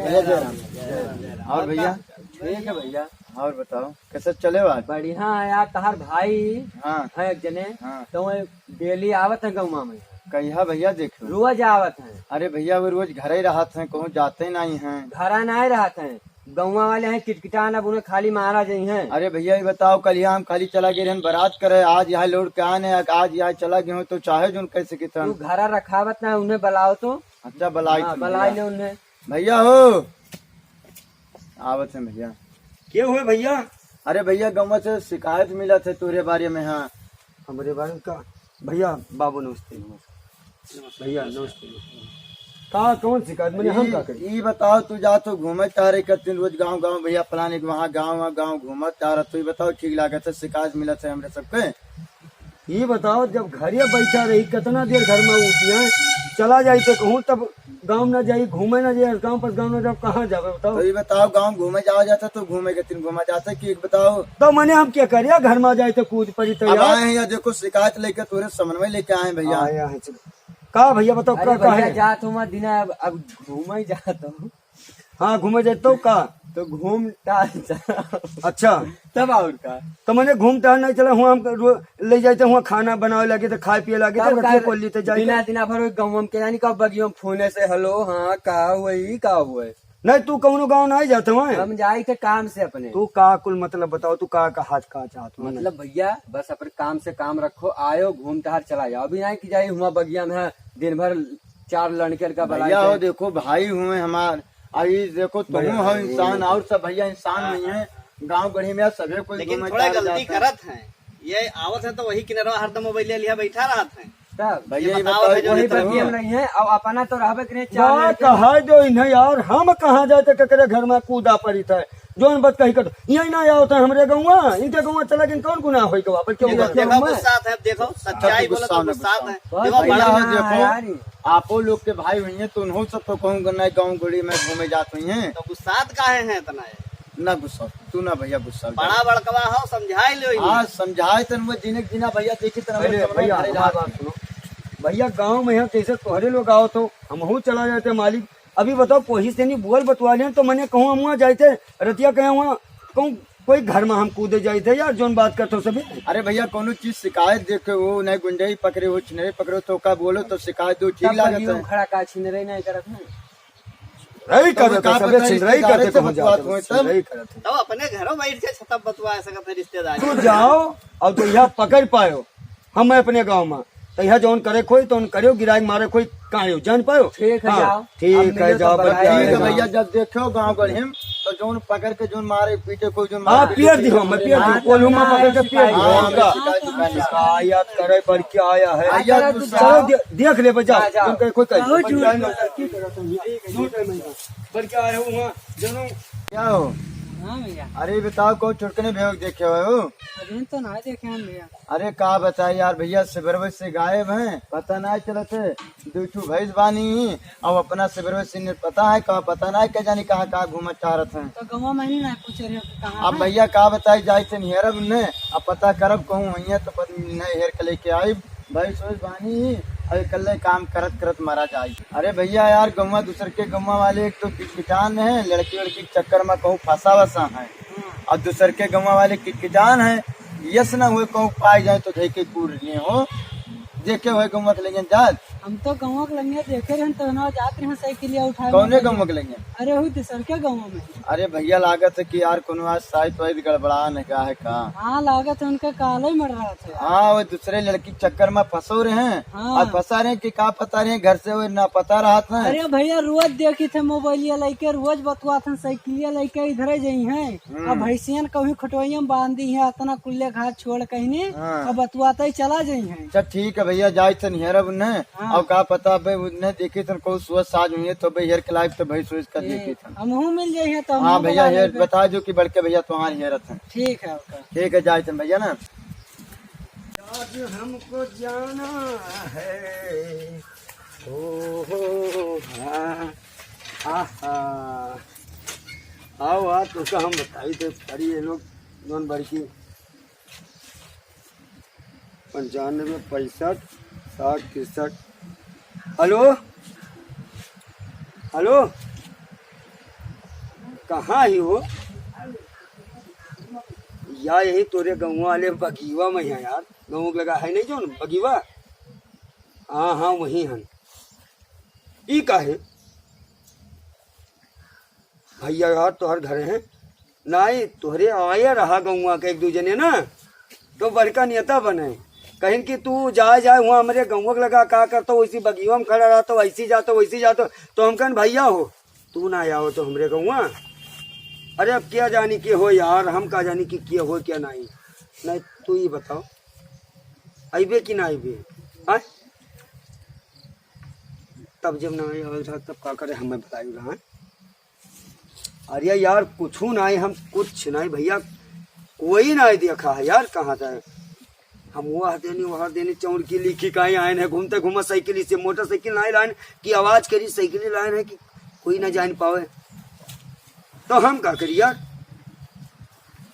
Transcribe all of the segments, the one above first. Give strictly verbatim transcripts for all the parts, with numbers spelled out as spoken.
जय जय राम। और भैया? ठीक है भैया। और बताओ, कैसे चले हो आज? बढ़िया है यार, तहार भाई हाँ। है एक जने, हाँ। तो वो डेली आवत है गौवा में। कहिया भैया देखो? रोज आवत है। अरे भैया, वो रोज घर ही रहत हैं, कहूँ जाते नहीं हैं। घरा नहीं रहत हैं, गौवा वाले हैं किटकिटान, अब उन्हें खाली मारा जाइ हैं। अरे भैया, ये बताओ, कल यहाँ हम खाली चला गए रहन बारात करे, आज यहाँ लौट के आने, आज यहाँ चला गए हो तो चाहे जोन कैसे कितन। तू घरा रखावत ना, उन्हें बुलाओ तो। अच्छा, बुलाई हाँ, तुम बुलाई भैया। ले उन्हें। भैया हो, आवत है भैया। के हुए भैया? अरे भैया, गौवा से शिकायत मिला थे तोरे बारे में। हाँ, हमरे बारे में का? भैया, बाबू नमस्ते, नमस्ते। भैया, नमस्ते, नमस्ते। का, कौन शिकायत? मैंने हम ई, का करी? ई बताओ, तू जा तो घूमे चाह रहे कतिन रोज गाँव, गाँव, भैया, फलाने के वहाँ गाँव, वहाँ गाँव घूमत चाह रहा, तू ई बताओ, ठीक लागत है, शिकायत मिलत है हमरे सबके? ई बताओ, जब घरे बैठा रही, कितना देर घर में उठी है, चला जाई तो कहूँ, तब गाँव ना जाई, घूमे ना जाई, गाँव पर गाँव ना जाओ, कहाँ जावे बताओ? तो ई बताओ, गाँव घूमे जावा जाता तो घूमे कतिन घूमा जाता कि एक बताओ। तो मने हम क्या करिया, घर में जाए तो कूद पड़ी तो अब यार। आए हैं या देखो, शिकायत लेके तोरे समन्वय लेके आए हैं भैया। आए हैं, चलो। का भैया बताओ, अरे का, का भैया, है? जात हूँ मैं दिना, अब, अब घूमे ही जात हूँ। हाँ, घूमे जाए तो का? तो घूम टहल जा। अच्छा। तब और का? तो मने घूम टहल नहीं चला, हुआ हम रो-, ले जाते हुआ खाना बनावे लगे तो खाए पिए लगे तो तब रखे का? कोली तो जाए। दिना, दिना भर वही गाँव में के जानी का बगियों में फोने से, "हेलो, हाँ, का हुए, ई का हुए?" नहीं, तू कौनो गाँव नहीं जाते हुए? हम जाई थे काम से अपने। तू का कुल मतलब बताओ, तू का, का हाथ का चाहत हो? मतलब भैया, बस अपने काम से काम रखो, आयो, घूम टहल चला जाओ। अभी नहीं कि जाई हुआ बगिया में है, दिन भर चार लड़के लड़का भैया बुलाए हो, थे। देखो भाई हुए हमार, आ ई देखो तुम भैया, हो इंसान, और सब भैया इंसान नहीं है। गाँव गढ़ी में सभे कोई लेकिन घूमे थोड़ा टहल गलती जाता है। करत हैं, ये आवत है तो वही किनरवा हरदम मोबाइल लिया बैठा रहत हैं। तब भैया, ये ये बताओ, बताओ, जो वही है तो बतिया में नहीं है, अब अपना तो रहबे करे, चार बात लड़के। कहा जो इन्हें यार, हम कहाँ जाए तो ककरे घर में कूदा पड़ी था, जोन बात कही कर, यही ना आवत है हमरे गौवा, इनके गौवा चला गए, कौन गुनाह होई गवा पर क्यों देखो, गवा? देखो, गुस्सा है, देखो, सच्चाई बोलो तो गुस्सा है। बहुत देखो, बड़ा भैया, गुस्सा है देखो, यार। आपो लोग के भाई हुई हैं, तो उन्हों सब तो कहूँ गन्ना गाँव गढ़ी में घूमे जात हुई हैं। तो गुस्सात काहे हैं इतना है? ना गुस्सा, तू ना भैया गुस्सा। बड़ा बड़कवा हो, समझाए लो इन्हें। हाँ, समझाए तन वो जिने जिना भैया, देखी तन अरे समझ भैया, में हमार बात सुनो। भैया, गाँव में यहाँ कैसे तोहरे लोग आओ तो हमहू चला जाते मालिक। अभी बताओ, कोही से नहीं बोल बतवा लें तो मने कहूँ हम वहाँ जाते, रतिया कहे वहाँ कहूँ कोई घर में हम कूदे जाते यार, जोन बात करते हो सभी। अरे भैया, कोनो चीज शिकायत देखे हो, नहीं गुंडई पकड़े हो, छिनरे पकड़े हो, तो का बोलो तो शिकायत दो, ठीक तब लागत बगियो है। खड़ा का छिनरे नहीं करत है। रही तो करत का है, सबे पता छिनरई रिश्तेदारे करते से कहूँ बतवात जाते, होए तब। छिनरई करत है। तब अपने घरों बैठ के छतप बतवा सकत है रिश्तेदारी। तू जाओ और तो यहाँ पकड़ पायो, हम अपने गाँव में, तो यहाँ जौन करे कोई, तो उन करियो, गिराई मारे कोई, कायो, जान पायो? ठीक है, हाँ, जाओ। ठीक अब है, मिलो जाओ, तो बताइए। ठीक है भैया, जब देखो गाँव गढ़ी में, तो जौन पकड़ के जौन मारे, पीटे कोई, जौन हाँ, मारे, पियर दी हो, मैं पियर दी, हाँ, कोल्हू में हाँ, पकड़ के पियर दी हो, हाँ, उनका। शिकायत करे पर क्या आया है? भैया, तू चलो, दे-, देख ले, बजा, हाँ, जाओ। उनका कोई कहे, बहुत झूठ पर क्या बोला। नहीं? झूठ है, मैं पर क्या आया हूँ वहाँ, जनो। क्या हो? हाँ भैया। अरे बताओ, कौन छुटकने भेग देखे हुए हो? अभी तो ना देखे हम भैया। अरे का बताए यार भैया, सिबरवे से गायब हैं, पता ना चलत है। दो ठो भैंस बानी, अब अपना सिबरवे से ने पता है कहाँ, पता ना है, क्या जानी कहाँ कहाँ घूमत चाहत हैं। तो गौवा में ही ना पूछे रहे हो कि कहाँ अब है? भैया का बताई, जाए से निहरब ने, अब पता करब कहूँ वहीं है तो पत-, नहीं हेर के लेके आई। भैंस वैस बानी, अब इकल्ले काम करत करत मरा जाई। अरे भैया यार, गौवा दूसर के गौवा वाले एक तो किचकिचान है, लड़की वड़की के चक्कर में कहूँ फंसा वसा है। और दूसर के गौवा वाले किचकिचान है, यस ना हुए कहूँ पाए जाए तो धई के कूर लिए हो। देखे हुए गौवा के लगे जात। हम तो गौवा के लगे देखे रहन तो ना जात रहे साइकिलिया उठाए कौने मोबाइल। गौवा के लगे? अरे वही दूसर के गौवा में। अरे भैया, लागत है कि यार कोनो आज साइत वाइत गड़बड़ा न का है का? हाँ, लागत है उनका काले मर रहा था। हाँ, वो दूसरे लड़की के चक्कर में फंसो रहे हैं। हाँ। और फंसा रहे कि का पता रहे, घर से वो ना पता रहा था। अरे भैया, रोज देखी थे मोबाइलिया लेके, रोज बतुआ थे साइकिलिया लेके इधर ही जाई हैं। हम्म। अब भैंसियन कभी खुटवैया में बांध दी है, इतना कुल्ले घाट छोड़ कहीं नहीं, हाँ। अब बतुआते ही चला जाई हैं। अच्छा ठीक है भैया, जाए थे निहरब उन्हें। हाँ। अब का पता बे उन्हें देखी थे कोई सुबह साज हुई है तो बे हेर के लाइफ तो भैंस वैस का ए, देखी थे। हमहू मिल जाई हैं तो हाँ हमहू भैया, बता हेर देबे। बता जो कि बड़के भैया तुम्हारे हेरत हैं। ठीक है, ओके। ठीक है, जाए थे भैया ना। आज हमको जाना है। ओ हो, हाँ, आहा। आओ, आओ, तुमका हम बताई थे, पड़ी ये लोग, जौन बड़की पंचानबे, पैंसठ, साठ, तिरसठ। हेलो, हेलो, कहाँ ही हो? या यही तोरे गौवा वाले बगीवा में है यार। गौवा के लगा है नहीं जौन बगीवा? हाँ, हाँ, वही हन। ई काहे? भैया यार, तोहर घरे हैं? नाई, तोहरे आए रहा गौवा के एक दू जने ना, तो बड़का नेता बने। कहिन कि तू जाए, जाए हुआ हमरे गौवा के लगा का करतो, वैसी बगीवा में खड़ा रहतो, वैसी जातो, वैसी जातो। तो हम कहन, "भैया हो, तू ना आओ तो हमरे गौवा।" अरे अब क्या जानी के हो यार, हम का जानी कि के हो क्या नाई। नाई, तू ही बताओ, अइबे कि ना अइबे? आय? तब जब ना आवे रहा, तब का करे, हमें बताई रहा है। अरे यार, कुछ नहीं, हम कुछ नहीं भैया, कोई नहीं देखा है यार, कहाँ से। हम वह देनी, वह देनी, चौड़की लिखी काहे आए हैं, घूमते घूमत साइकिल से, मोटरसाइकिल नहीं लाइन की आवाज करी, साइकिल लाइन है कि कोई ना जान पावे। तो हम का करी यार?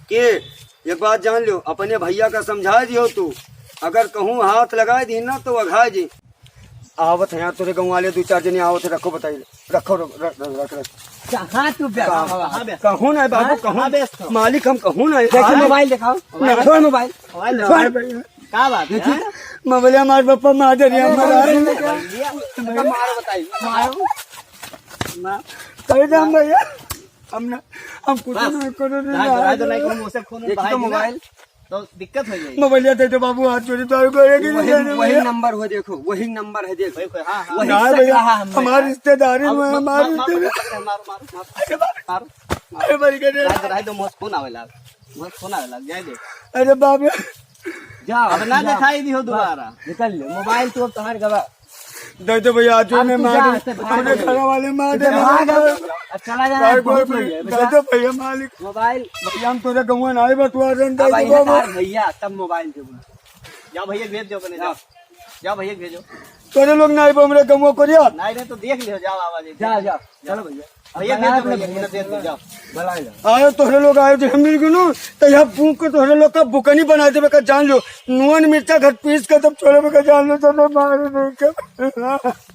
के एक बात जान लो, अपने भैया का समझा दियो तू, अगर कहूँ हाथ लगा दी ना तो अघा जी। आवत है यार, तोरे गाँव वाले दू चार जने आवत है, रखो बताइए, रखो, रख, रख, रख, रख, रख। कहाँ तू बे-, कहाँ? कहाँ बे-, कहूँ नहीं बाबू, हाँ? कहूँ कहाँ व्यस्त हो? मालिक हम कहूँ नहीं। देखो हाँ? मोबाइल दिखाओ, मोबाइल। छोड़ मोबाइल। मोबाइल छोड़। दिखाओ। का बात है, देखिए, हाँ? मोबाइल हमारे पापा मार दे रहे हैं, अरे, हमारा। मोबाइल दिया। मारो बताइए। मारो। मार। कह दे हम भैया, हम ना, हम कुछ बस। नहीं करो रे रहा, यार। रहा तो नहीं, कौन उसे खून देखिए बाहर तो निकला। मोबाइल। तो दिक्कत हो जाएगी। मोबाइलिया दे दो बाबू, हाथ जोड़ी, तारू करे कि वही, नहीं वही जाने नंबर हो, देखो, वही नंबर है, देखो। वही, वही, हाँ, हाँ। वही ना से भैया, कहा हमने। हमारे रिश्तेदारी अब में, म-, हमारे म-, म-, रिश्तेदारी। पकड़, मारो, मारो, मारो, अरे बाप रे। मारो। अरे भाई, करे। राज, राज दो, मौत फोन आवेला। मौत फोन आवेला, जाए दे। अरे बाप रे। जा, अब ना जा। दिखाई दियो दोबारा। निकल ले, मोबाइल तो अब तुम्हारे गवा। दे दो भैया, आज आप ने तू मार जा, दे। ऐसे भाग अपने ले। घर वाले मार दे। इधर भाग। अब चला जा, भाई, बहुत भाई, हो गया, दे दो भैया, मालिक। मोबाइल। भैया, हम तोरे गौवा ना आए, बटुआ रन दे अब दो आइए बाबू। तार भैया, तब मोबाइल देबो। जाओ भैया, भेज दो अपने, जाओ। जाओ भैया, भेजो। तोरे लोग ना आए, हमरे गौवा करिया। नहीं, नहीं, तो देख लियो, जाओ आवाज है। जा, जा, चलो भैया। भैया, भेज दो भैया, भेज दो, जाओ। बुला लो। आए तोहरे लोग आए जो हम मिल गनु, तो यहाँ फूंक के तोहरे लोग का बुकनी बना देबे का जान लो। नून मिर्चा घर पीस के तब छोड़े का जान लो, तो ना मारे नहीं के।